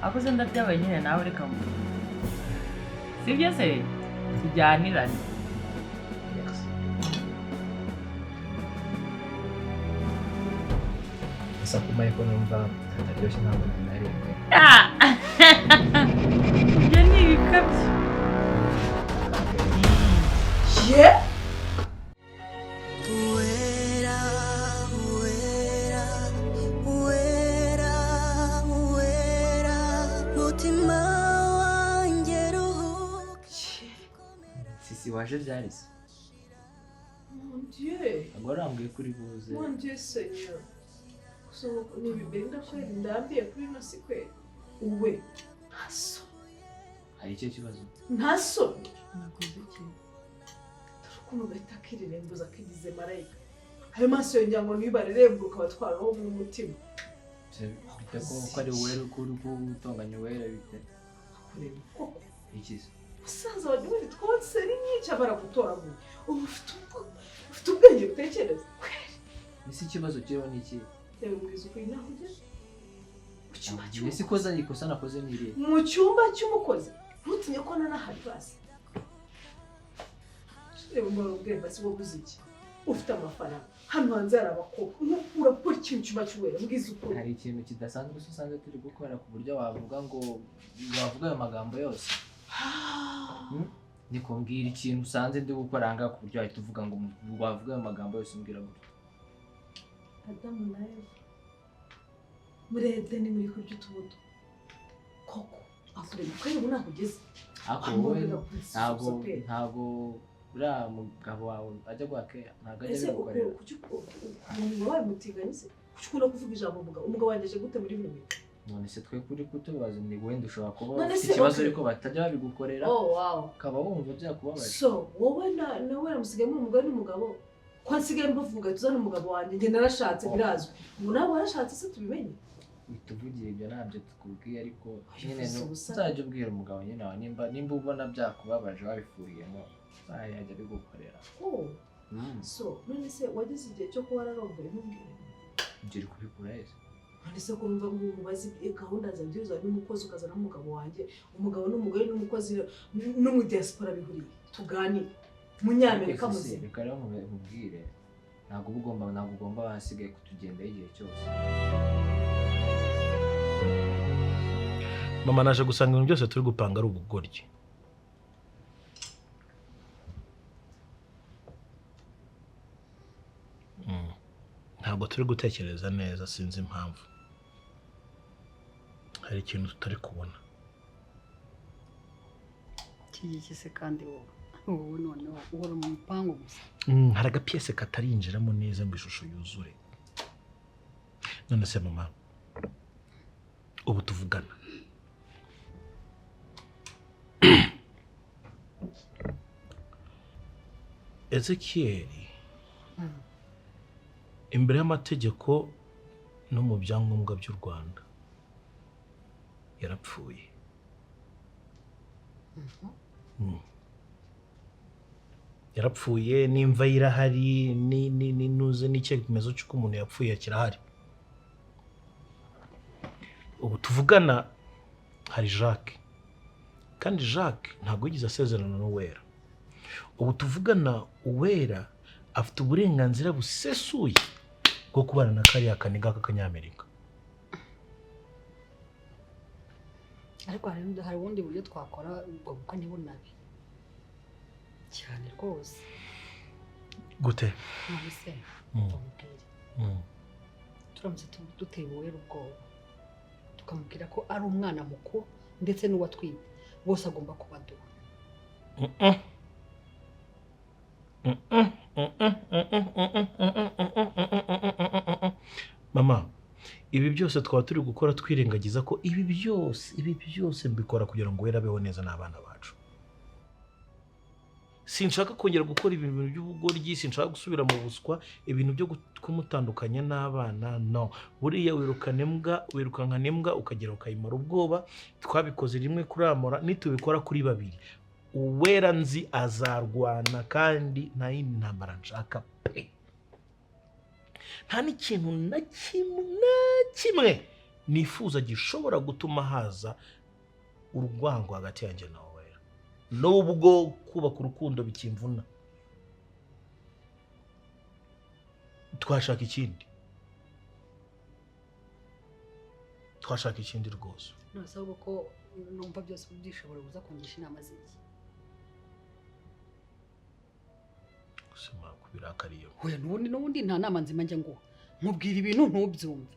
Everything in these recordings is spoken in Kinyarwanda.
Akoze ndaryabaye nyine nawe, reka ngo sibyo se, tujyanirane. Merci. Gusa kumaye ko numva ataryoshye, ntabwo nari. Ah! Ibyo ni ibikabyo. Ye. Uwera, uwera, uwera, uwera, mutima wanjye ruhuka. Sisi, waje ryari se? Mon Dieu. Ntabwo warambwiye ko uri buze. Mon Dieu Seigneur. Gusa ubu ni ibibenda kweri, ndambiye kuri ino si kweri. Uwe nta soni. Hari icyo kibazo? Nta soni. Nakoze iki? Dore ukuntu gahita kirirembuza kigize marayika. Ayo maso yongera ngo nibarerembuka batwaraho n'umutima. Se, bite ko ari uwera, ko uri gutonganya uwera, bite? Kureba koko. Iki se? Musaza wanjye, ubundi twonseri nyinshi baragutoraguye. Ubu ufite ubwenge butekereza kweri? Ese ikibazo kiriho ni iki? Reba, mbwiza ukuri, naho ugeze mu cyumba Ese cy'umukozi. ikosa nakoze ni irihe? Mu cyumba cy'umukozi, ntutinye ko nanahari basi. Reba, mbona basi wowe uzi iki? Ufite amafaranga, hano hanze hari abakobwa, urakora iki mu cyumba cy'uwera? Mbwiza ukuri. Hari ikintu kidasanzwe se usanzwe turi gukora ku buryo wavuga ngo wavuga ayo magambo yose? Ni kumbwira ikintu usanze ndi gukora aha ngaha ku buryo wahita uvuga ngo wavuga ayo magambo yose umbwira gutyo? Adamu na Eva muri Edeni, muri kurya utubuto koko, akureba kweri, ubu ntabwo ugeze Ariko wowe ntabwo uriya mugabo wawe ajya guha keya, ntabwo ajya Ese abigukorera? Kuki umuntu wabaye umutinganyi se? Kuki ukunda kuvuga ijambo umugabo? Umugabo wanjye aje gute muri bino bintu? None se twe kuri kutubaza ni wenda ushobora kuba None ufite se, ikibazo, okay. ariko batajya babigukorera, Oh wow. ukaba wumva byakubabaje. So wowe na nawe musigaye muri umugore n'umugabo, ko nsigaye mbavuga tuzane umugabo wanjye? Njye narashatse, birazwi. Ubu nawe warashatse se, tubimenye? Uhita uvugira ibyo, ntabyo tukubwiye, ariko nyine Uvuze ubusa. Uzajya ubwira umugabo nyine wawe nimba ubona byakubabaje wabifuriyemo, uzajya abigukorera. Oh. So none se wageze igihe cyo kuba wararongoye, ntubwire? Ibyo uri kubikura heza? None se ko numva ngo ubaze gahunda zawe, uzana n'umukozi, ukazana n'umugabo wanjye, umugabo n'umugore n'umukozi n'umudiaspora bihuriye, tuganire, Munyamerika Ariko Sisi, muzima. reka rero nkubwire, ntabwo ugomba ahasigaye kutugendaho igihe cyose. Mama, naje gusanga ibintu byose turi gupanga ari ubugoryi. Ntabwo turi gutekereza neza, sinzi impamvu. Hari ikintu tutari kubona. Iki se kandi? Wowe noneho uhora mu mupangu gusa. Hari agapiyese katarinjiramo neza ngo ishusho yuzure. None se mama, ubu tuvugana, Ezekiyeli imbere y'amategeko no mu byangombwa by'u Rwanda yarapfuye. Yarapfuye, n'imva ye irahari, n'uze n'icyemezo cy'uko umuntu yapfuye kirahari. Ubu tuvugana hari Jacques, kandi Jacques ntabwo yigeze asezerana n'Uwera. Ubu tuvugana Uwera afite uburenganzira busesuye bwo kubana na kariya kaniga k'akanyamerika. Ariko hari ubundi buryo twakora ubwo bukwe ntibunabe cyane rwose. Gute? None se bamubwire, turamutse duteye Uwera ubwoba, tukamubwira ko ari umwana mukuru ndetse n'uwo atwite bose agomba kubaduha? Mm-mm. Mm-mm, mm-mm, mm-mm, mm-mm, mm-mm, mm-mm, mm-mm, mm-mm, mm-mm. Mama, ibi byose twaba turi gukora twirengagiza ko ibi byose mbikora kugira ngo Uwera abeho neza n'abana bacu. Sinshaka kongera gukora ibintu by'ubugoryi, sinshaka gusubira mu buswa, ibintu byo kumutandukanya n'abana, no. Buriya wirukana imbwa, wirukankana imbwa ukagera ukayimara ubwoba. Twabikoze rimwe kuri Amora, nitubikora kuri babiri, Uwera nzi azarwana, kandi nta yindi ntambara nshaka pe. Nta n'ikintu na kimwe na kimwe nifuza gishobora gutuma haza urwango hagati yanjye na wowe, nubwo kubaka urukundo bikimvuna. Twashaka ikindi, twashaka ikindi rwose. None ahubwo ko numva byose byishobora uza kungisha inama z'iki? Gusema kubirakariye. Oya, n'ubundi nta nama nzima njya nguha, nkubwira ibintu ntubyumve.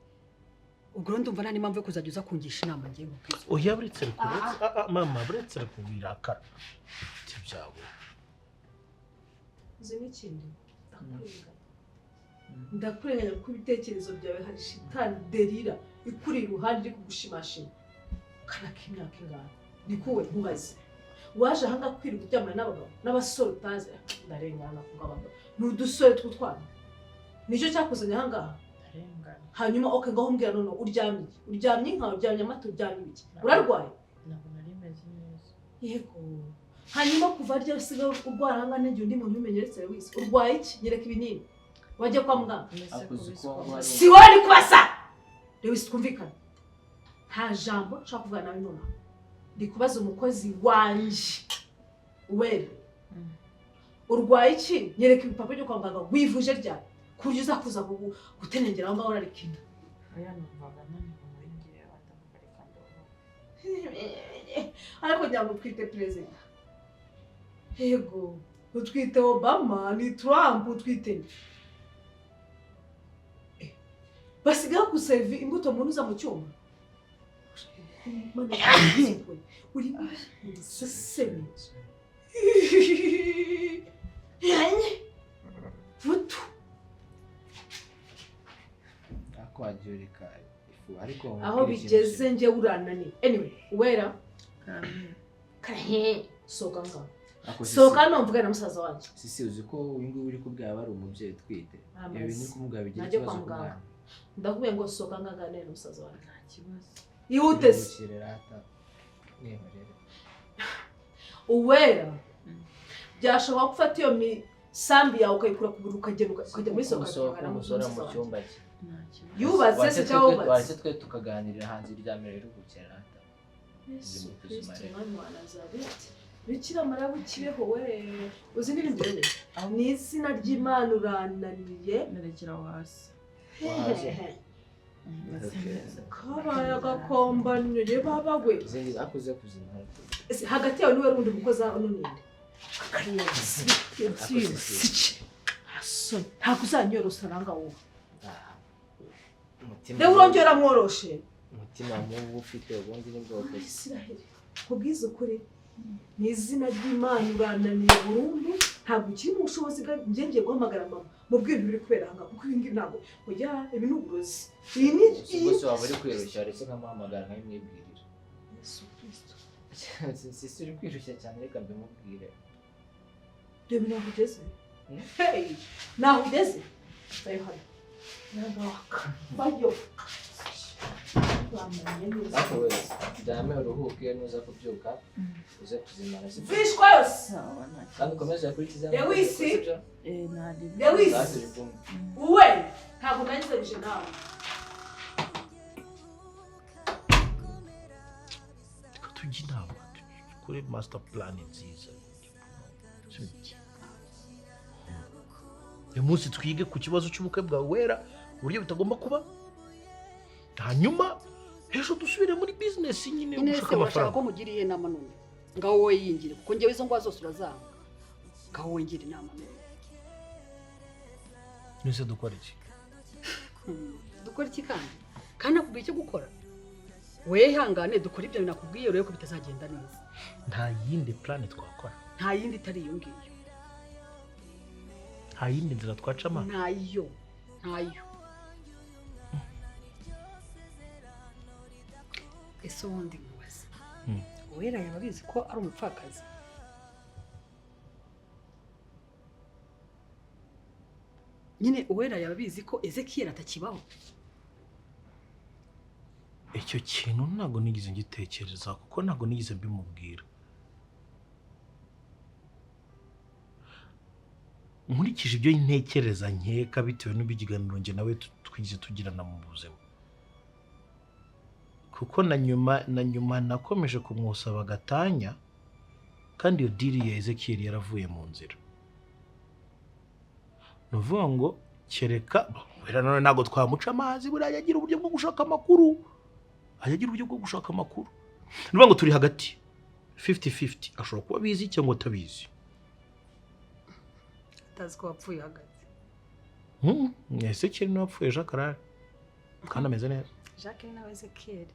Ubwo rero ndumva nta n'impamvu yo kuzajya uza kungisha inama ngiye nkubwira. Oya, buretse mama, buretse kubirakara byawe. Uzi n'ikindi, ndakurenganya kuko ibitekerezo byawe hari shitani derira ikuri iruhande iri kugushimashima. Kana k'imyaka ingana nikuwe nkubaze, waje aha ngaha kwirirwa uryamana n'abagabo n'abasore utazi? Ndarengana kuko abagabo ni udusore tw'utwana, nicyo cyakuzanye aha ngaha. Hanyuma okay, ngaho umbwira none, uryamye iki? Uryamye inka, uryamye amata, uryamye ibiki? Urarwaye? Ntabwo nari meze neza. Yego. Hanyuma kuva rya usigaye urwara aha ngaha ntagihe undi muntu ubimenyeretse wese. Urwaye iki? Nyereka ibinini. Wajya kwa muganga? Si wowe ni kubasa. Lewis, twumvikane. Nta jambo nshaka kuvuga nawe nonaha. Ndi kubaza umukozi wanjye Uwera, urwaye iki? Nyereka ibipapuro byo kwa muganga, wivuje ryari ku buryo uza kuza gutenengera aho ngaho urarikina? Oya, numvaga naniwe muri njyewe, ndavuga reka ndohoke. Ariko ngira ngo utwite perezida. Yego, utwite Obama, ni Trump, utwite nde? Basigaye guseriva imbuto muntu uza mu cyuma. Uri seseme. Vutu. Ako wagiye ureka ifu ariko Aho bigeze njye urananiye. Anyway, Uwera, karahe, sohoka ngaho. Sohoka hano mvugane na musaza wanjye. Sisi, uzi ko uyu nguyu uri kubwira aba ari umubyeyi utwite. Amazi. Ibi bintu uri kumubwira bigira Najye kwa ikibazo ku muganga. mwana. Ndakubwiye ngo sohoka ngaho nganire na musaza wanjye. Nta kibazo. Ihute se. Ihutire rata. Mwihorere. Uwera, byashoboka ko ufata iyo misambi yawe ukayikura ku buriri ukagenda ukajya muri sohoka ukagana na Kumusora musaza mu wanjye. cyumba cye. Nta kibazo. Yubatse se cyangwa wubatse? Waretse twe tukaganirira hanze, iryamire riruhukire rata. Yesu Kristo mwami wa Nazareti, Bikira Mariya w'ikibeho we, uzi indirimbo yewe? Ni izina ry'Imana urananiye. Nerekera aho hasi. Waje. Meze neza. Kabaye agakombanyo baba we. Izindi akuze kuzimara. Ese hagati yawe niwe rundi mukozi hano ninde? Ntabwo uzanyorosa nanga wowe. Umutima. Reba urongera mworoshe. Umutima mubi ufite ubundi nibwo bwo. Israheli, kubwiza ukuri, ni izina ry'Imana urananiye burundu, ntabwo ukiri mu bushobozi bwa njye. Ngiye guhamagara mama mubwire ibintu biri kubera aha ngaha, kuko ibi ngibi ntabwo, oya, ibi ni uburozi. Iyi ni Ubwo se waba uri kwirushya, waretse nkamuhamagara nkabimwibwirira. Yesu Kristo. Sisi, uri kwirushya cyane, reka mbimubwire. Reba naho ugeze. Hey, naho ugeze. Vayo hano. Nagawaka. Vayo. Bamenye neza. Ariko wese uryame uruhuke, nuza kubyuka uze kuzimara, sibyo? Vishwa yose. Sawa, nta kibazo. Kandi ukomeze ukurikize Lewisi. sibyo? Nta Lewisi. Sawa, turi kumwe. Uwe, ntabwo nangizanyije nawe. Reka tujye inama, dukore master plan nziza. Uyu munsi twige ku kibazo cy'ubukwe bwawe Wera, uburyo bitagomba kuba, hanyuma ejo dusubire muri business nyine, Nyine gushaka se urashaka amafaranga. ko nkugiriye inama none? Ngaho wowe yingire, kuko njyewe izo ngwa zose urazanga. Ngaho wowe ngira inama none. Nese dukora iki? Dukora iki kandi? Kandi nakubwiye icyo gukora. Wehangane dukora ibyo nakubwiye, urebe ko bitazagenda neza. Nta yindi plan twakora? Nta yindi itari iyo ngiyo. Nta yindi nzira twacamo? Ntayo, ntayo. Ese ubundi nkubaze, Uwera yaba abizi ko ari umupfakazi? Nyine Uwera yaba abizi ko Ezekiyeli atakibaho? Icyo kintu ntabwo nigeze ngitekereza, kuko ntabwo nigeze mbimubwira. Nkurikije ibyo ntekereza, nkeka bitewe n'ibiganiro njye nawe twigeze tugirana mu buzima, Kuko na nyuma nakomeje kumwusaba gatanya, kandi iyo deal ya Ezekiel yaravuye mu nzira. Nuvuga ngo kereka wera none ntago twamuca amazi, buriya agira uburyo bwo gushaka amakuru. Agira uburyo bwo gushaka amakuru. Nuvuga ngo turi hagati 50-50, ashobora kuba abizi cyangwa atabizi. Atazi ko wapfuye hagati. Ezekiel niwe wapfuye, Jacques arahari kandi ameze neza. Jacques ni nawe Ezekiel.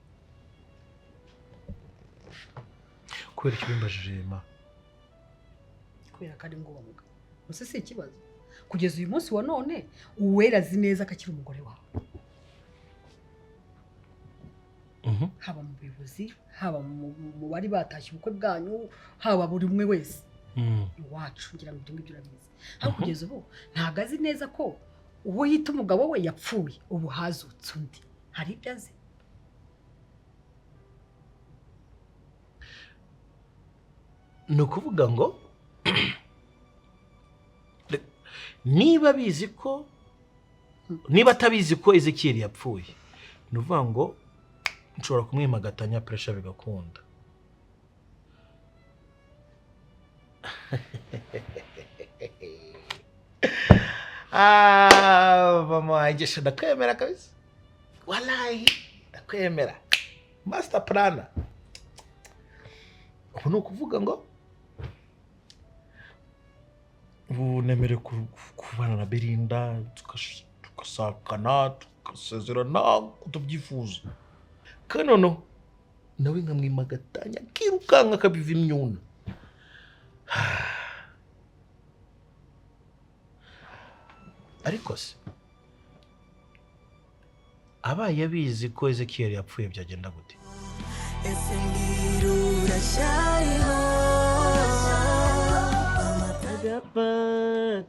Kubera icyo bimbajije ma? Kubera ko ari ngombwa. Gusa si ikibazo. Kugeza uyu munsi wa none Uwera azi neza ko akiri umugore wawe. Haba mu buyobozi, haba mu bari batashye ubukwe bwanyu, haba buri umwe wese. Iwacu ngira ngo ibyo ngibyo urabizi. Ariko kugeza ubu ntabwo azi neza ko uwo yita umugabo we yapfuye, ubu hazutse undi. Hari ibyo azi. Ni ukuvuga ngo niba abizi ko, niba atabizi ko Ezekiel yapfuye, ni ukuvuga ngo nshobora kumwimagatanya pressure bigakunda. Mama wanjye sha ndakwemera kabisa. Wallahi ndakwemera. Master planner. Ubu ni ukuvuga ngo ubu nemere kubana na Belinda, tugasakana, tugasezerana tubyifuza. Kandi noneho nawe nkamwimagatanya akirukanka akabiva imyuna. Ariko se abaye abizi ko Ezekiel yapfuye byagenda gute? Ese mbwira uracyariho? Agapfa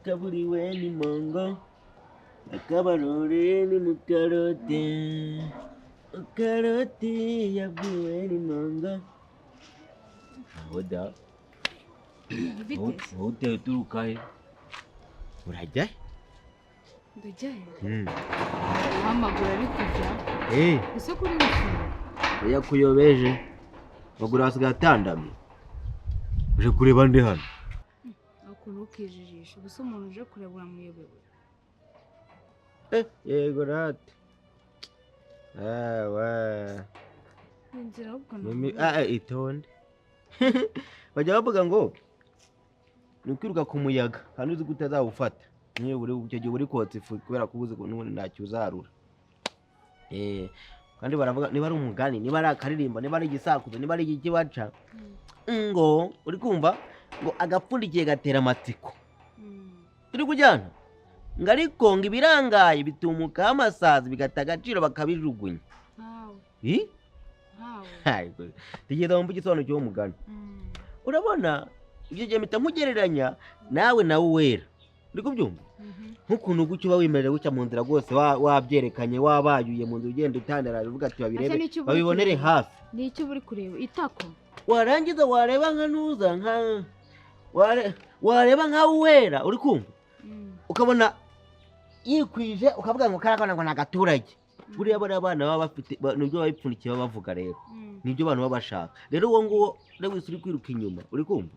kaburiwe ni mongo, akabarore ni mukarote, karote yabwiwe ni mongo. Oda, wowe uturuka he? Urajya he? Ndajya he? Amaguru ari kujya. Ese kuri gusura? Oya kuyobeje. Amaguru asigaye atandamye. Uje kureba ndi hano? Ukuntu ukijijisha, gusa umuntu uje kureba uramuyobewe. Yego rata. Ewe. Inzira ahubwo Mimi itonde. Bajya bavuga ngo ni ukwiruka ku muyaga kandi uzi ko utazawufata. Niyo uri icyo gihe uri kotsa ifu kubera ko ubuze n'ubundi ntacyo uzarura. Kandi baravuga niba ari umugani, niba ari akaririmbo, niba ari igisakuzo, niba ari ikibaca, ngo uri kumva ngo agapfundikiye gatera amatsiko. Turi kujyana ngo ariko ngo ibirangaye bitumukaho amasazi bigata agaciro bakabijugunya. Tugenda wumva igisobanuro cy'uwo mugani. Urabona ibyo gihe mpita nkugereranya nawe nawe Uwera. Uri kubyumva? Nk'ukuntu gutyo uba wimerera gutya mu nzira rwose wabyerekanye wabayuye mu nzira ugenda utandaraje uvuga ati babirebe babibonere hafi. Ni icyo uri kureba itako. Warangiza wareba nka nuza nka wareba nka Uwera uri kumva? Ukabona yikwije ukavuga ngo karakana ngo nagaturage. Buriya bariya abana baba bafite nibyo babipfundikiye baba bavuga rero. Nibyo abantu baba bashaka. Rero uwo nguwo wese uri kwiruka inyuma uri kumva?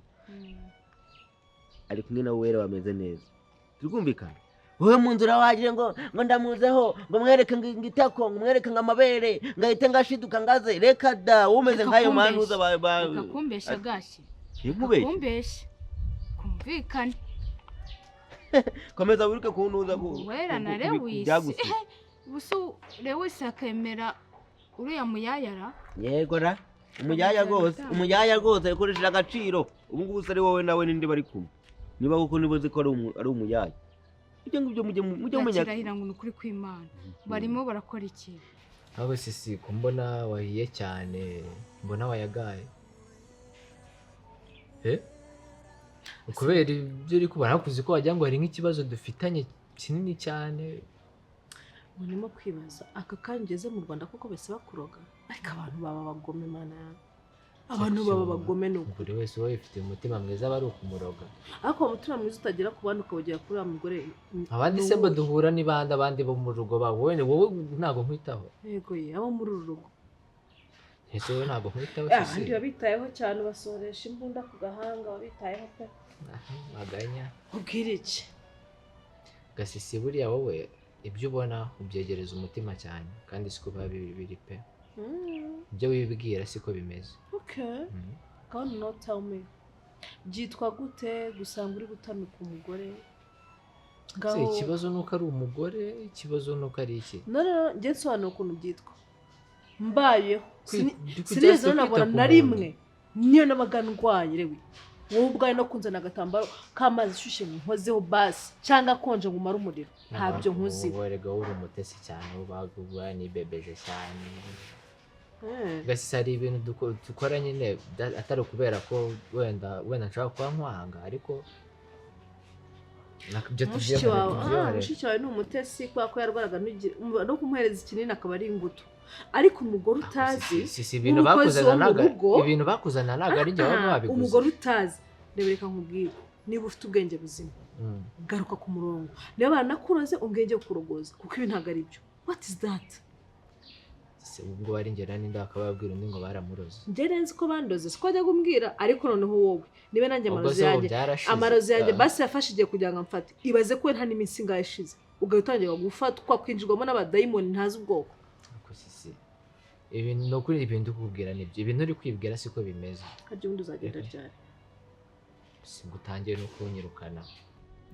Ari kumwe na Uwera bameze neza. Turi kumvikana? Wowe mu nzira wagira ngo ndamuzeho ngo mwereke ngo itako ngo mwereke ngo amabere ngahite ngashiduka ngaze reka da umeze nkayo manuza ba bakakumbesha gashi. Kumbesha. Kumvikana. Komeza wiruke kuntuza ku Uwera na Lewis. Ubusu Lewis akemera uriya muyayara. Yego ra. Umuyaya rwose, umuyaya rwose yakoresheje agaciro. Ubu ngubu ari wowe nawe ninde bari kumwe. Niba kuko niboze ko ari umuyaya. Ibyo ngibyo mujye mumenya. Kirahira ngo nukuri kw'Imana. Barimo barakora iki? Abo sisi kumbona wahiye cyane, mbona wayagaye. Kubera ibyo uri kubara hakuzi ko wagira ngo hari nk'ikibazo dufitanye kinini cyane. Urimo kwibaza aka kanya ugeze mu Rwanda koko bese bakuroga, ariko abantu baba bagome mana yawe. Abantu baba bagome nuko buri wese wowe ufite umutima mwiza bari ukumuroga. Ariko umutima mwiza utagera ku bandi ukawugera kuri wa mugore. Abandi se duhura ni bande abandi bo mu rugo babo wowe ntago nkwitaho. Yego ye abo muri uru rugo. Ese wowe ntabwo nkwitaho? Abandi babitayeho cyane, basoresha imbunda ku gahanga, babitayeho pe. Maganya. Ubwira iki? Gasisi, buriya wowe ibyo ubona ubyegereza umutima cyane, kandi siko biba biri pe. Ibyo wibwira siko bimeze. Okay. God, no, tell me. Byitwa gute gusanga uri gutamika umugore? Se ikibazo nuko ari umugore, ikibazo nuko ari iki? No no no, njye nsobanura ukuntu byitwa. Mbayeho. Sinigeze nabona na rimwe niyo nabaga ndwaye rewe. Wowe ubwawe no kunzana agatambaro k'amazi ashyushye nkozeho basi cyangwa akonje ngo umare umuriro, ntabyo nkuziho. Wowe rega uri umutesi cyane, uba nibebeje cyane. Gasisi, hari ibintu dukora nyine atari ukubera ko wenda nshaka kuba nkwanga, ariko mushiki wawe ni umutesi kubera ko yarwaraga no kumuhereza ikinini akaba ari ingutu. Ariko umugore utazi, ibintu bakuzana ntabwo ari njye baba babiguze. Umugore utazi, reka nkubwire, niba ufite ubwenge buzima garuka ku murongo. Niba baranakuroze ubwenge kurogoza, kuko ibi ntabwo ari byo. What is that? Ubwo wari ngera n'inda bakaba babwira undi ngo baramuroze. Njye nzi ko bandoze, siko ajya kumbwira, ariko noneho wowe niba nanjye amarozi yanjye basi yafashe igihe kugira ngo amfate. Ibaze ko nta n'iminsi ingahe ishize ugahita utangira gufatwa kwinjirwamo n'abadayimoni ntazi ubwoko. Ibintu ni ukuri, ibintu ndikubwira nibyo, ibintu uri kwibwira siko bimeze. Harya ubundi uzagenda ryari? Sigutangiye no kunyirukana.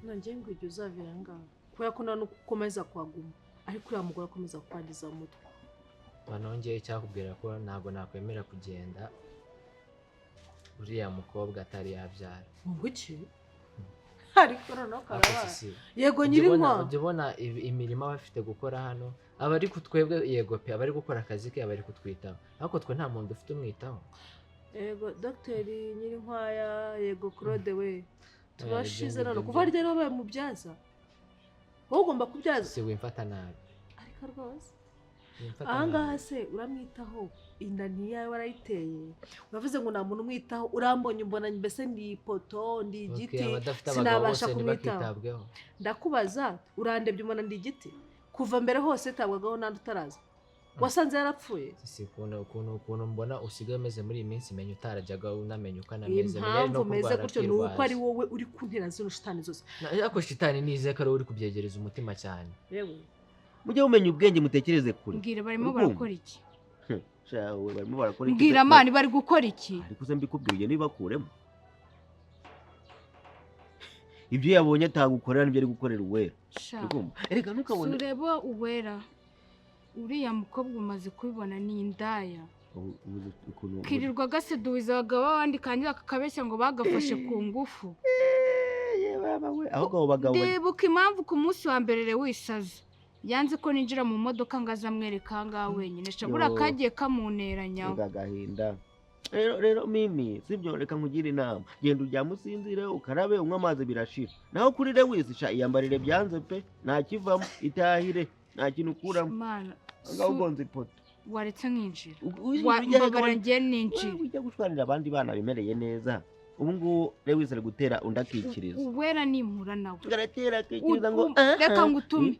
Nanjye ngo igihe uzavira ngaha, kubera ko nta n'uko ukomeza kuhaguma, ariko uriya mugore akomeza kukwangiza mu mutwe. Banongeye cyakubwira ko ntabwo nakwemera kugenda uriya mukobwa atari yabyara. Ngo iki? Ariko noneho karabaye. Yego nyirinkwa. Ujya ubona imirimo aba afite gukora hano, aba ari kutwebwe, yego pe, aba ari gukora akazi ke, aba ari kutwitaho, ariko twe nta muntu dufite umwitaho. Yego Dogiteri Nyirinkwaya, yego Claude we, turashize none kuva ryari wabaye mubyaza? Wowe ugomba kubyaza. Si wimfata nabi. Ariko rwose ahangaha se uramwitaho, inda ntiyawe warayiteye, uravuze ngo nta muntu umwitaho, urambonye umbona mbese ndi ipoto, ndi igiti, sinabasha kumwitaho. Ndakubaza, urandebye umbona ndi igiti? Kuva mbere hose tabwagaho nandi utaraza, wasanze yarapfuye. Si ukuntu mbona usigaye umeze muri iyi minsi, menya utarajyaga unamenya uko anameze. Impamvu umeze gutyo ni uko ari wowe uri kuntera zino shitani zose. Ariko shitani nizeye ko ari wowe uri kubyegereza umutima cyane. Yewe mujye mumenya ubwenge, mutekereze kure. Mbwira barimo barakora iki? Shawe barimo barakora iki? Mbwira mani bari gukora iki? Ariko se mbikubwiye nibakuremo. Ibyo yabonye atagukorera nibyo ari gukorera Uwera. Erega ntukabone. Sureba Uwera. Uriya mukobwa umaze kubibona ni indaya. Kirirwa gaseduwiza abagabo b'abandi kandi bakakabeshya ngo bagafashe ku ngufu. Ndibuka impamvu ku munsi wa mbere wisaza yanze ko ninjira mu modoka ngo azamwereka ahangaha wenyine. Shabura kagiye kamuneranya. Agahinda. Rero Mimi, sibyo, reka nkugire inama. Genda uryame usinzire, ukarabe, unywe amazi birashira. Naho kuri Lewis sha iyambarire byanze pe, nta kivamo, itahire, nta kintu ukuramo. Mana, ngaho ugonze ipoto. Waretse nkinjira. Mbabara ngiye ninjira. Ujya gushwanira abandi bana bimereye neza. Ubu ngubu Lewis ari gutera undi akikiriza. Uwera nimpura nawe. Garatera akikiriza ngo reka ngutume.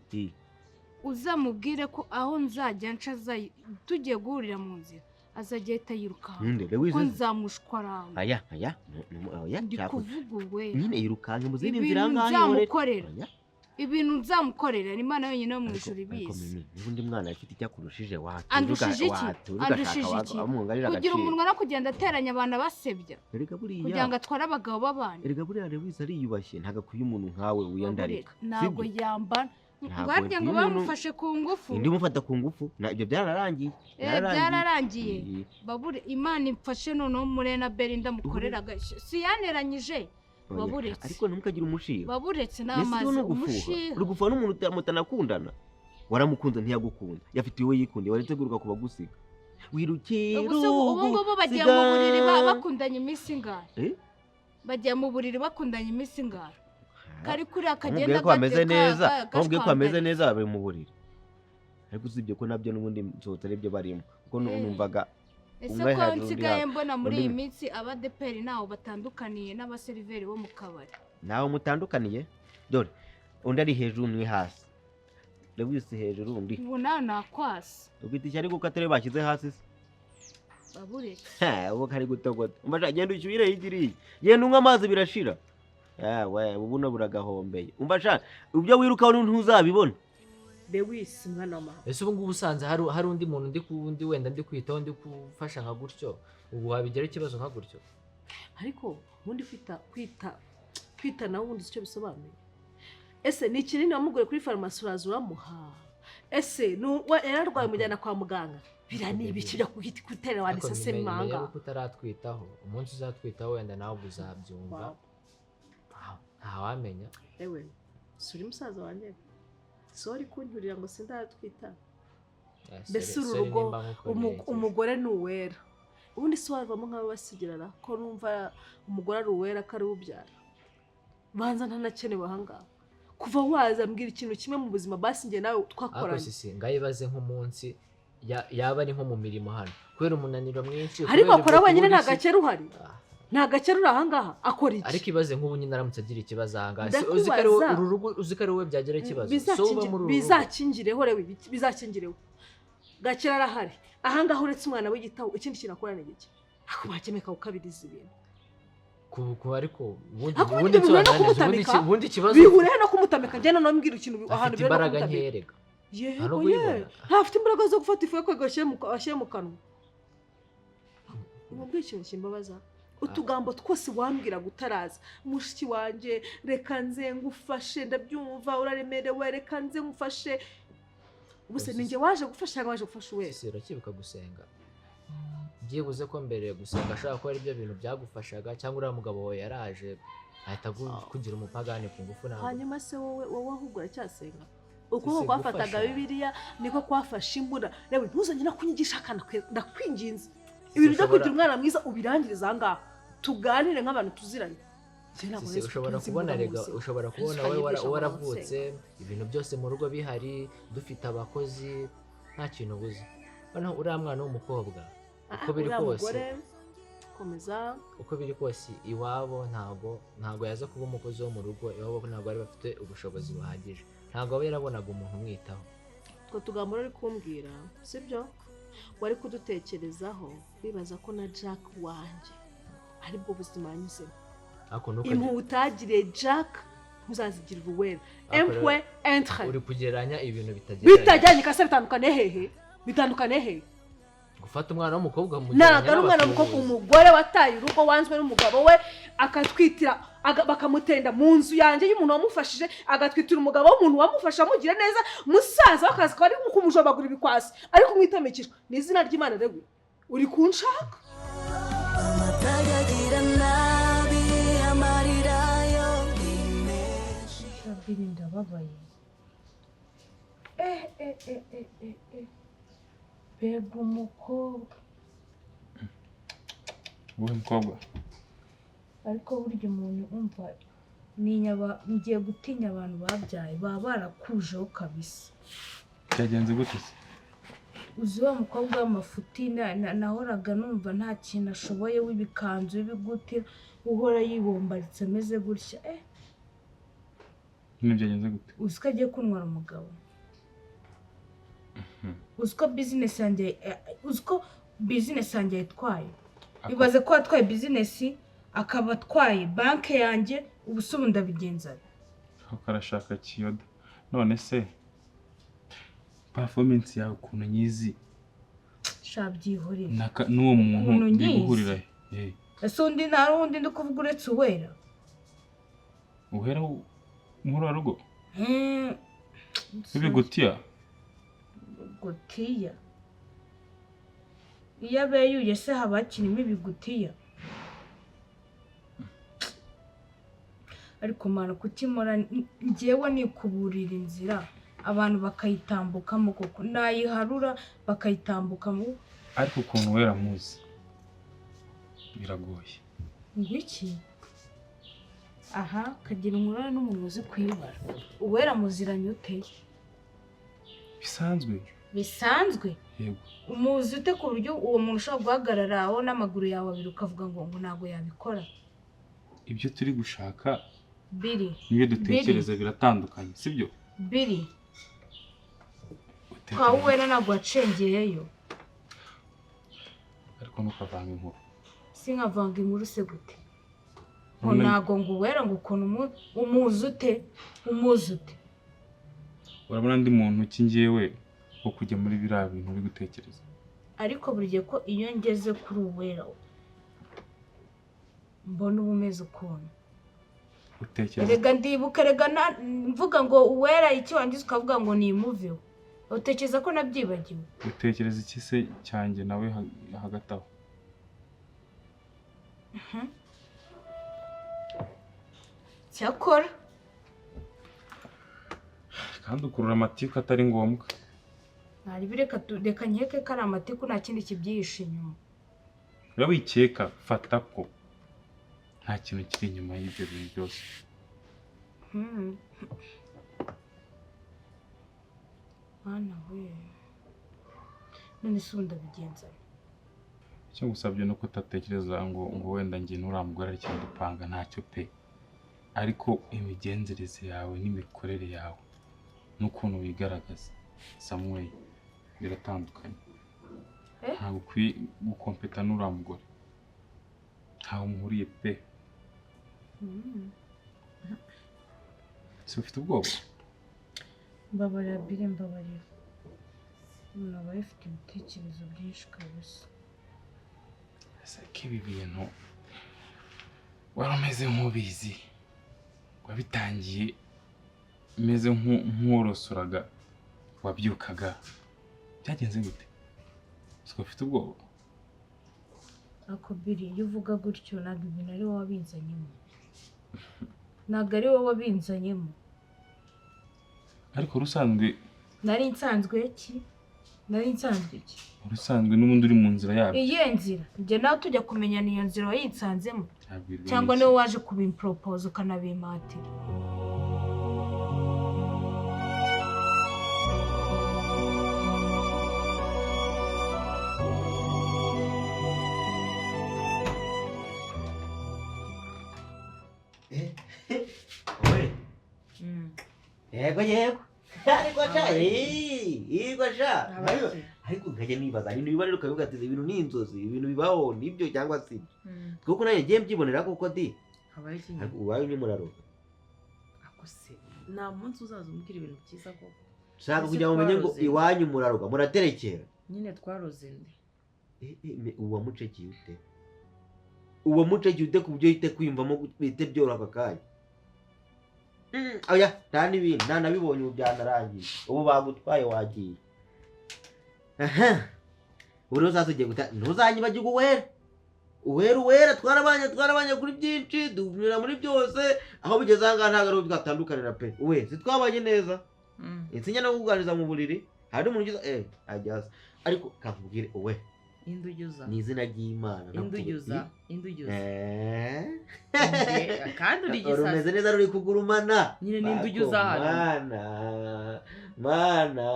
Uzamubwire ko aho nzajya nca tugiye guhurira mu nzira azajya ahita yirukanka, ko nzamushwaranga. Aya aya oya, ndi kuvuga Uwera nyine yirukanka mu zindi nzira ngaho nzamukorera ibintu nzamukorera, ni Imana yonyine yo mu ijuru ibizi. Ubundi mwana afite icyo akurushije, andushije iki? Andushije iki? Kugira umunwa no kugenda ateranya abantu abasebya kugira ngo atware abagabo b'abandi. Erega buriya Lewis ariyubashye, ntabwo akwiye umuntu nkawe wiyandarika. Ntabwo yambara. Barya ngo bamufashe ku ngufu. Indi mufata ku ngufu, ibyo byararangiye. Byararangiye. Babure Imana imfashe noneho muri na Belinda mukorera si yaneranyije. Baburetse. Ariko ntimukagire umushiha. Baburetse n'amazi umushiha. Uri gufuha n'umuntu mutanakundana. Waramukunze ntiyagukunda. Yafite uwo yikundiye, waretse guruka kubagusiga. Wirukira. Ubu ngubu bagiye mu buriri bakundanye iminsi ingahe? Bagiye mu buriri bakundanye iminsi ingahe? Kari kuri akagenda gateka neza, bamubwiye ko ameze neza bari mu buriri. Ariko usibye ko nabyo n'ubundi nsohotse aribyo barimo, kuko numvaga ese ko nsigaye mbona muri iyi minsi abadeperi ntaho batandukaniye n'abaseriveri bo mu kabari. Ntaho mutandukaniye, dore undi ari hejuru undi hasi. Lewis hejuru undi. Ubu nawe nakwasa. Ufite ishyari kuko atari bashyize hasi se. Baburetse. Ubu kari gutogota. Umva genda ushyuhire higiriye. Genda unywa amazi birashira. We ubu no buragahombeye. Umva sha ibyo wirukaho ntuzabibona. Lewis mwana wa mama. Ese ubu ngubu usanze hari undi muntu ndi kundi wenda ndi kwitaho ndi kufasha nka gutyo, ubu wabigira ikibazo nka gutyo? Ariko ubundi kwita nawe ubundi icyo bisobanuye. Ese ni kinini wamugure kuri farumasi uraza uramuha? Ese yararwaye umujyana kwa muganga? Bira ni ibiki byo kutera wanditse se manga? Ariko utaratwitaho, umunsi uzatwitaho wenda nawe uzabyumva. Ntawamenya. Ewe, suri musaza wanjye. Sorry kunturira ngo sindatwita. Mbese uru rugo umugore ni uwera. Ubundi se wavamo nk'abo basigirana ko numva umugore ari uwera ko ari ubyara. Banza ntanakenewe ahangaha. Kuva waza mbwira ikintu kimwe mu buzima basi njye nawe twakoranye. Ariko sisi ngayibaze nk'umunsi yaba ari nko mu mirimo hano kubera umunaniro mwinshi. Ariko akora wenyine nta gakera uhari. Nta gakera uri ahangaha akora iki? Ariko ibaze nk'ubu nyine aramutse agira ikibazo ahangaha. Uzi ko ari uru rugo, uzi ko ari wowe byagira ikibazo. Bizakingireho rewe, bizakingireho. Gakera arahari. Ahangaha uretse umwana w'igitabo ikindi kintu akora ni iki? Ako bakemeka ukabiriza ibintu. Ku ariko ubundi ikibazo bihure no kumutamika. Njye none mbwira ikintu ahantu byo no kumutamika. Yego ye, ntafite imbaraga zo gufata ifu yo ashyire mu kanwa. Ubwo ikintu kimbabaza utugambo twose wambwira gutaraza. Mushiki wanjye reka nze ngufashe, ndabyumva uraremerewe, reka nze ngufashe. Ubuse ninjye waje gufasha cyangwa waje gufasha wese? Urakibuka gusenga? Byibuze ko mbere gusenga ashaka ko ari byo bintu byagufashaga, cyangwa uriya mugabo wawe yaraje ahita kugira umupagani ku ngufu nawe. Hanyuma se wowe ahubwo uracyasenga? Ukuboko kwafataga Bibiliya niko kwafashe imbura. Rewe ntuzongere no kunyigisha akana, ndakwinginze. Ibintu byo kugira umwana mwiza ubirangiriza aha ngaha, tuganire nk'abantu tuziranye. Ushobora kubona rega, ushobora kubona wowe waravutse ibintu byose mu rugo bihari, dufite abakozi, nta kintu ubuze. Noneho uriya mwana w'umukobwa uko biri kose, komeza uko biri kose iwabo ntago yaza kuba umukozi wo mu rugo. Iwabo ntabwo bari bafite ubushobozi buhagije, ntabwo aba yarabonaga umuntu umwitaho. Utwo tugambo uri kumbwira sibyo wari kudutekerezaho, wibaza ko na Jack wanjye aribwo buzima yanyuzemo. Impuhwe utagiriye Jack ntuzazigirira uwera. Empwe entre uri kugereranya ibintu bitagereranye bitajyanye kase. Bitandukane hehe? Bitandukane hehe? Gufata umwana w'umukobwa ntabwo ari umwana w'umukobwa, umugore wataye urugo wanzwe n'umugabo we akatwitira, bakamutenda mu nzu yanjye y'umuntu wamufashije, agatwitira umugabo w'umuntu wamufasha amugira neza, musaza w'akazi ko ari kumujobagura ibikwasi ariko umwitamikishwa ni izina ry'Imana. Rewe uri kunshaka ndababaye. Mbega umukobwa. Wowe mukobwa. Ariko burya umuntu umva ngiye gutinya abantu babyaye baba barakujeho kabisa. Byagenze gute se? Uzi wa mukobwa w'amafuti nahoraga numva nta kintu ashoboye, w'ibikanzu w'ibigutira, uhora yibombaritse ameze gutya. Nyine byagenze gute? Uzi ko agiye kuntwara umugabo. Uzi ko business yanjye, uzi ko business yanjye yitwaye. Ibaze ko atwaye business akaba atwaye banke yanjye, ubu se ndabigenza. Karashaka kiyoda. None se performance yawe ukuntu nyizi shabyihorera n'uwo muntu biguhurira he? Ese undi nta rundi ndi kuvuga uretse uwera. Uwera muri rugo? Bigutiya. Gutiya. Iyo abeyuye se haba hakirimo ibigutiya. Ariko mana kutimora njyewe nikuburira inzira abantu bakayitambukamo koko, nayiharura bakayitambukamo. Ariko ukuntu wera muzi biragoye. Ngwiki? Aha kagira ingurane n'umuntu uzi kuyibara. Uwera muziranye ute? Bisanzwe. Bisanzwe? Yego. Umuzi ute ku buryo uwo muntu ushobora guhagarara aho n'amaguru yawe abiri ukavuga ngo ntabwo yabikora? Ibyo turi gushaka biri nibyo dutekereza biratandukanye, sibyo? Biri kwa uwera ntabwo wacengeyeyo. Ariko ntukavanga inkuru. Sinkavanga inkuru se gute? Ngo ntago ngo Uwera ngo ukuntu umuzi ute, umuzi ute. Urabona ndi muntu ki njyewe wo kujya muri biriya bintu uri gutekereza? Ariko buri gihe ko iyo ngeze kuri Uwera mbona uba umeze ukuntu. Utekereza? Rega ndibuka, rega mvuga ngo Uwera icyo wangize ukavuga ngo nimuveho. Utekereza ko nabyibagiwe? Utekereza iki se cyanjye nawe hagati aho? Cyakora kandi ukurura amatiku atari ngombwa. Nari reka nkeke ko ari amatiku, nta kindi kibyihishe inyuma. Ura wikeka, fata ko nta kintu kiri inyuma y'ibyo bintu byose. Mwana we, none se ubu ndabigenza? Icyo ngusabye ni uko utatekereza ngo wenda njye n'uriya mugore ari ikintu dupanga, ntacyo pe. Ariko imigenzereze yawe n'imikorere yawe n'ukuntu wigaragaza Samuel biratandukanye. Ntabwo ukwiye gukompeta n'uriya mugore, ntaho muhuriye pe. Si ufite ubwoba? Mbabarira Bire, mbabarira. Umuntu aba afite ibitekerezo byinshi kabisa. Ese ko ibi bintu wari umeze nk'ubizi, wabitangiye umeze nk'uworosoraga, wabyukaga, byagenze gute? Siko ufite ubwoba? Ako Biri, iyo uvuga gutyo ntabwo ibintu ari wowe wabinzanyemo. Ntabwo ari wowe wabinzanyemo. Ariko urusanzwe nari nsanzwe iki? Nari nsanzwe iki? Urusanzwe n'ubundi uri mu nzira yabyo. Iyihe nzira? Njye nawe tujya kumenyana iyo nzira wayinsanzemo? Cyangwa niwe waje kubimpropose ukanabimmatira? Yego yego. Ariko sha, yego sha. Ariko nkajya nibaza ibintu biba rero ukavuga ati ibintu ni inzozi, ibintu bibaho nibyo cyangwa si ibyo. Kuko nanjye ngiye mbyibonera kuko di. Habaye iki? Ariko ubaye ni muraroga. Ako se nta munsi uzaza umbwira ibintu byiza koko. Shaka kugira ngo umenye ngo iwanyu muraroga, muraterekera. Nyine twaroze nde? Uwa muceki ute? Uwa muceki ute ku buryo yite kwiyumvamo bite byoroha aka kanya? Oya, nta n'ibindi, nta nabibonye ubu byanarangiye. Ubu bagutwaye wagiye. Aha. Ubu rero sasa ugiye guta, ntuzanyibagirwe Uwera. Uwera Uwera twarabanye kuri byinshi, dunyura muri byose, aho bigeze aha ngaha ntabwo ari twatandukanira pe. Uwe, si twabanye neza. Insinya no kukuganiriza mu buriri, hari umuntu ugize ajyaza. Ariko kakubwire Uwe. Indujuza. Ni izina ry'Imana. Indujuza, indujuza. Kandi uri gisazi. Rumeze neza ruri kugurumana. Nyine ni indujuza hano. Mana, mana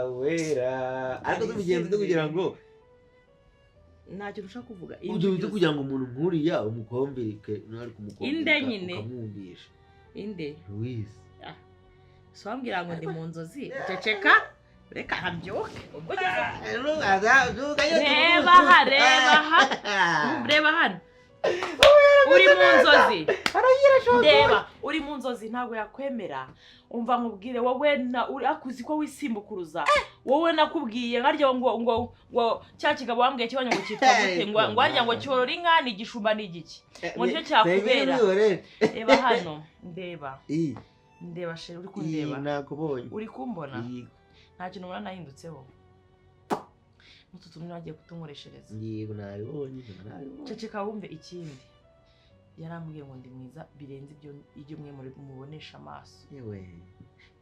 wera. Ariko tubigenze kugira ngo ntacyo ushaka kuvuga. Uduhita kugira ngo umuntu nkuriya umukombereke, ntari kumukombereka. Inde nyine. Ukamwumvisha. Inde. Louise. So wambwira ngo ndi mu nzozi. Ceceka. Reka habyuke. Ubwo reba aha, reba aha, reba hano. Uri mu nzozi. Reba, uri mu nzozi ntabwo yakwemera. Umva nkubwire wowe na akuzi ko wisimbukuruza. Wowe nakubwiye nkarya ngo ngo ngo cya kigabo wambwiye kibanye ngo cyitwa gute, ngo ngo arya ngo cyorora inka ni igishumba ni igiki. Ngo nicyo cyakubera. Reba hano, ndeba. Ndeba shere, uri kundeba. Nakubonye. Uri kumbona? Nta kintu ubona nahindutseho. N'utu tuntu nagiye kutunkoreshereza. Yego nabibonye, nabibonye. Ceceka wumve ikindi. Yarambwiye ngo ndi mwiza birenze ibyo mwe muri mubonesha amaso. Yewe,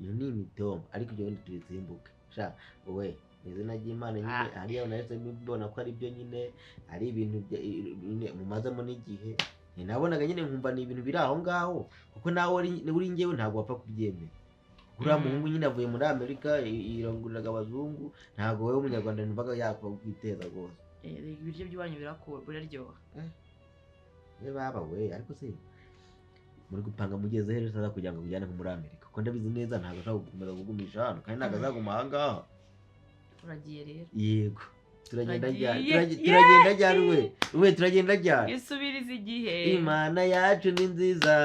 iyo ni imitoma ariko ibyo wenda tubitsimbuke. Sha, wowe izina ry'Imana nyine hariya nahise mbibona ko ari byo nyine, ari ibintu nyine mumazemo n'igihe. Nabonaga nyine nkumva ni ibintu biri aho ngaho, kuko nawe uri njyewe ntabwo wapfa kubyemera. Uriya muhungu nyine avuye muri Amerika iranguriraga abazungu, ntabwo wowe umunyarwanda numvaga yapfa kwiteza rwose. Ibiryo by'iwanyu biraryoha. Baba we, ariko se muri gupanga mugeze he rero kugira ngo ujyane muri Amerika? Kuko ndabizi neza ntabwo ashobora gukomeza kugumisha hano, kandi ntabwo azaguma aha ngaha. Uragiye rero? Yego. Turagenda ryari? Turagiye. Turagenda ryari we? We turagenda ryari? Isubiriza igihe. Imana yacu ni nziza,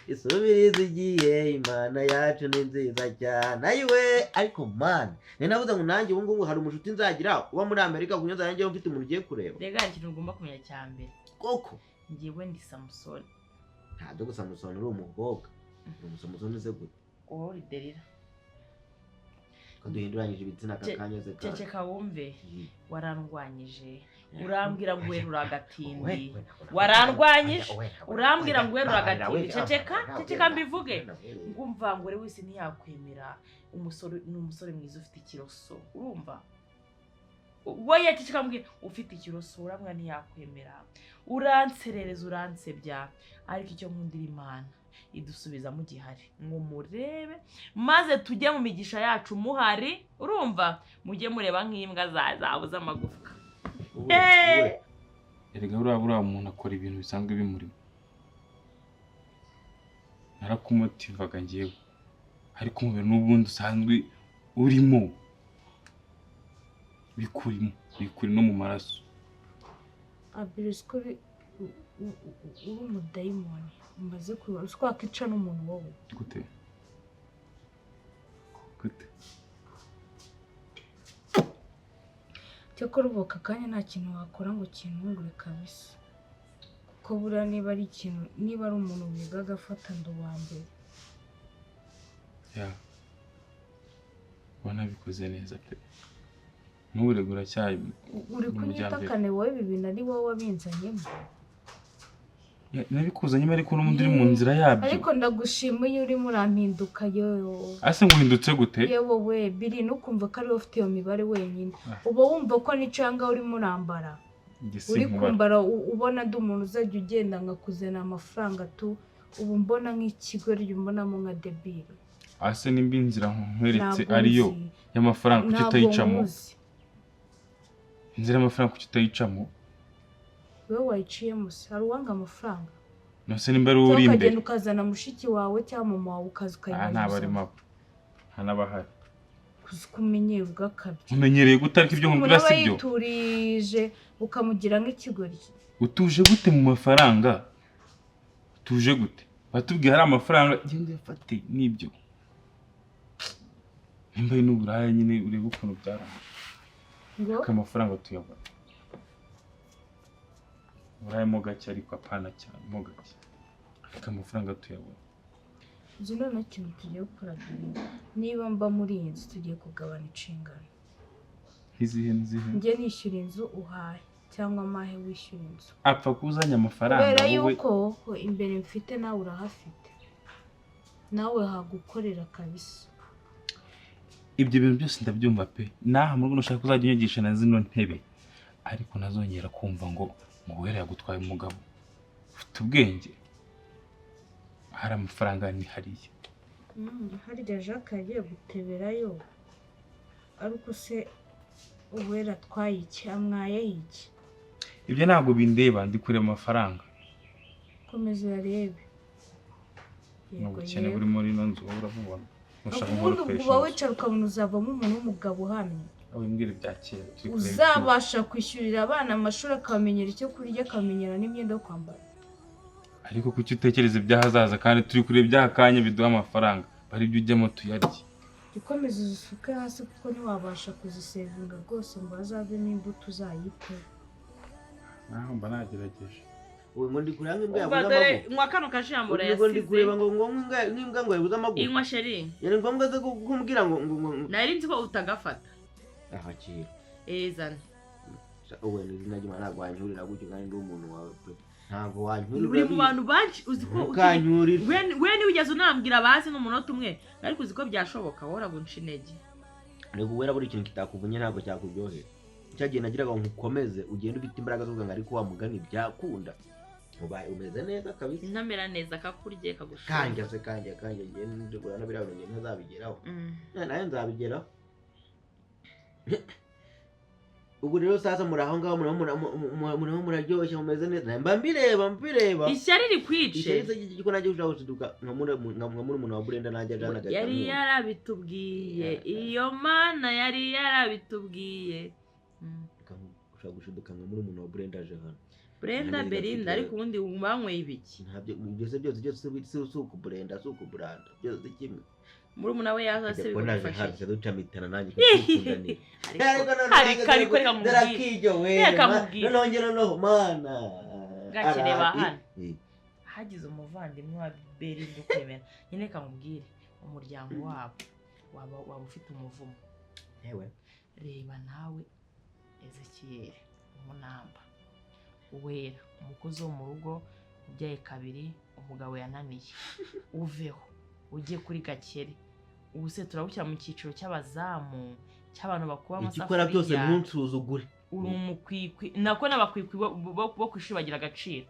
isubiriza igihe. Imana yacu ni nziza cyane. Ayiwe, ariko man, nari navuze ngo nanjye ubu ngubu hari umushuti nzagira uba muri Amerika, kugira ngo nzajye mfite umuntu ugiye kureba. Rega hari ikintu ugomba kumenya cya mbere. Koko Njyewe ndi Samusoni. Ntabwo gusa Samusoni uri umukobwa, uri umusamusoni se gute? Wowe uri Delila. Ko duhinduranyije ibitsina aka kanya se kandi? Ceceka wumve. Warandwanyije, urambwira ngo werura agatindi. Warandwanyije, urambwira ngo werura agatindi. Ceceka, ceceka mbivuge. Ngumva ngo wese ntiyakwemera umusore, ni umusore mwiza ufite ikiroso, urumva? Wowe ceceka mbwira, ufite ikiroso urambwira ntiyakwemera. Uranserereza, uransebya, ariko icyo nkundira Imana idusubiza mu gihari ngo murebe, maze tujye mu migisha yacu muhari, urumva? Mujye mureba nk'imbwa zabuze amagufwa. Erega buriya umuntu akora ibintu bisanzwe bimurimo. Narakumotivaga njyewe, ariko umubiri n'ubundi usanzwe urimo bikurimo, bikuri no mu maraso. Abiri uri umudayimoni umaze kubibona, uzi ko wakwica n'umuntu wowe. Gute? Gute? Cyakora ubu aka kanya nta kintu wakora ngo kintungure kabisa, kuko buriya niba ari ikintu, niba ari umuntu wiga agafata ndi uwa mbere. Ya, wanabikoze neza pe. N'ubu uracyari uri kunyitakane wowe, ibi bintu ari wowe wabinzanyemo. Nabikuzanyemo ariko n'ubundi uri mu nzira yabyo. Ariko ndagushima iyo urimo urampinduka yo. Ase nguhindutse gute? Yewe we biri nukumva ko ari wowe ufite iyo mibare wenyine. Uba wumva ko n'icanga urimo urambara. Uri kumbara ubona ndi umuntu uzajya ugenda nkakuzana amafaranga tu, ubu mbona nk'ikigoryi, mbonamo nka debile. Ase nimba inzira nkweretse ariyo y'amafaranga kuki utayicamo? Inzira y'amafaranga kuki utayicamo? Wowe wayiciyemo se? Hari uwanga amafaranga? Nose nimba ari uri imbere ukagenda ukazana mushiki wawe cyangwa mama wawe ukaza ukayimuha. Nta barimo abo, nta n'abahari. Kuzi ko umenyeye ugakabya. Umenyereye gute ariko ibyo nkubwira si byo? Yiturije ukamugira nk'ikigoryi. Utuje gute mu mafaranga? Utuje gute? Batubwiye hari amafaranga, genda uyafate nibyo. Nimba ari n'uburaya nyine urebe ukuntu byaranga. Ariko amafaranga tuyabona. Uburaya mo gake ariko apana cyane, mo gake. Ariko amafaranga tuyabona. Uzi noneho ikintu tugiye gukora, niba mba muri iyi nzu tugiye kugabana inshingano. Izihe nzihe? Njye nishyura inzu uhahe cyangwa amahe wishyura inzu. Apfa kuzanya amafaranga kubera yuko imbere mfite nawe urahafite, nawe hagukorera kabisa. Ibyo bintu byose ndabyumva pe. Naha mu rugo nushaka uzajya unyigisha na zino ntebe, ariko nazongera kumva ngo Uwera yagutwaye umugabo. Ufite ubwenge, hari amafaranga ni hariya. Harya Jacques yagiye guteberayo, ariko se Uwera atwaye iki, amwaye iki? Ibyo ntabwo bindeba, ndi kureba amafaranga. Komeza uyarebe. Ubukene buri muri ino nzu wowe urabubona. Ubundi uba wicara ukabona uzavamo umuntu w'umugabo uhamye. Wimbwira ibya kera, uzabasha kwishyurira abana amashuri, akabamenyera icyo kurya, akamenyera n'imyenda yo kwambara. Ariko kuki utekereza iby'ahazaza kandi turi kureba iby'akanya biduha amafaranga, bari ibyo ujyamo tuyarye. Ikomeza uzisuke hasi kuko ntiwabasha kuzisevinga rwose ngo hazavemo imbuto uzayite. Naho mba nagerageje. Ubu ngo ndi kureba nk'imbwa yabuze amaguru. Nywa kano kajambo yasize. Ngo ndi kureba ngo nk'imbwa ngo yabuze amaguru. Inywa sheri. Yari ngombwa ze kumbwira ngo nari nzi ko utagafata. Akira. Zana. Ubu ni izina ry'Imana, ntabwo wanyurira gutyo kandi ndi umuntu wawe pe. Ntabwo wanyurira. Uri mu bantu banshi uzi ko ukanyurira. We ni ugeze unambwira bazi n'umunota umwe, ariko uzi ko byashoboka wowe uragunca intege. Rego wera buri kintu kitakuvunye ntabwo cyakuryohera. Cyagiye nagiraga ngo nkukomeze ugende ufite imbaraga zo kuvuga ngo ariko wa mugani byakunda. Ubaye umeze neza kabisa. Ntamera neza kakurye kagushaka. Kanjya se kanjya ngiye ndugura na biriya bintu ntazabigeraho. Nayo nzabigeraho. Ubwo rero sasa muri aho ngaho murimo muraryoshye mumeze neza, mba mbireba ishyari rikwice. Ishyari se ko najye ushaka gushiduka nka murumuna wa Brenda najya ajana agahita yari yarabitubwiye, iyo mana yari yarabitubwiye. Ushobora gushidukanga muri umuntu wa Brenda aje hano. Brenda Nanjye Belinda ndafite ariko ubundi banyweye ibiki? Ntabyo byose byose byose si ukuburenda si ukuburanda byose kimwe. Murumuna we yaza se Ajya kubona aje bigufasha hafi iki? ducamitana nanjye kukundanira. Ariko ariko reka nkubwire. Darakijyo we. Reka nkubwire. Noneho njye noneho mana. Gake reba hano. Eh. Hagize umuvandimwe wa Belinda ukwemera. Nyine reka nkubwire umuryango wabo waba ufite umuvumo. Yewe. Reba nawe Ezekiel umunamba uwera umukozi wo mu rugo ubyaye kabiri umugabo yananiye uveho ujye kuri Gakere. Ubu se turabushyira mu cyiciro cy'abazamu cy'abantu bakuba Icyo ukora byose amasafuriya. ntunsuzugure. Uri umukwikwi nako n'abakwikwi bo ku ishuri bagira agaciro.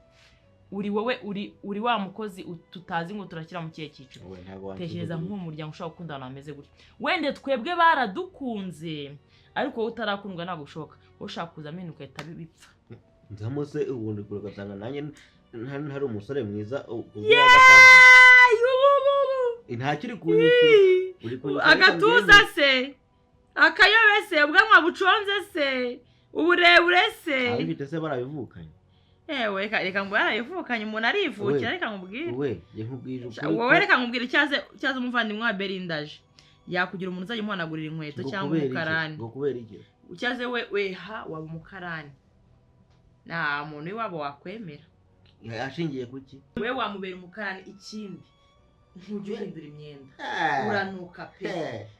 Uri wowe uri wa mukozi tutazi ngo turashyira mu kihe cyiciro. Wowe ntabwo Tekereza wansuzugura. nk'uwo muryango ushobora gukunda abantu bameze gutya. Wenda twebwe baradukunze ariko wowe utarakundwa ntabwo ushoboka. Wowe ushaka kuza amena ugahita bipfa. Nzamo se ubundi kure ugasanga nanjye ntari umusore mwiza Yeee! Ntacyo uri kunyishyura. Uri kunyishyura ariko Agatuza mbyemere. se, akayobe se, ubwanwa buconze se, uburebure se. Ababifite se barabivukanye. Ewe reka ngo yarabivukanye umuntu arivukira We, reka nkubwire. We, njye nkubwije ukuri Wowe ko reka nkubwire icyaze umuvandimwe wa Belinda aje. Yakugira umuntu uzajya umuhanagurira inkweto ngo cyangwa kubera iki? umukarani. Ngo kubera iki? Icyaze we weha waba umukarani. Nta muntu w'iwabo wakwemera. Ashingiye kuki? We wamubera umukarani ikindi. Ntujya uhindura imyenda. Uranuka pe.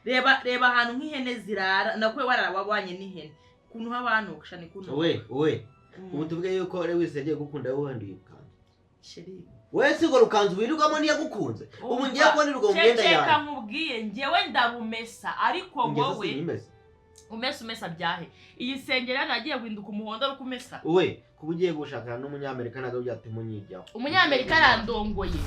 Reba reba ahantu nk'ihene zirara nako warara wabanye n'ihene. Kuntu habanuka shani kunuka. We. Ubu tuvuge yuko Lewis yagiye gukunda wowe uhinduye ikanzu. Chéri. We si urwo rukanzu wirirwamo ntiyagukunze. Ubu ngiye kubona urwo myenda Ceceka yawe. nkubwiye njyewe ndarumesa ariko Ingeso wowe sinyimesa. umesa byahe. Iyi sengeri hano yagiye guhinduka umuhondo ari kumesa. We, kuba ugiye gushakana n'umunyamerika ntabwo byatuma unyijyaho. Umunyamerika arandongoye.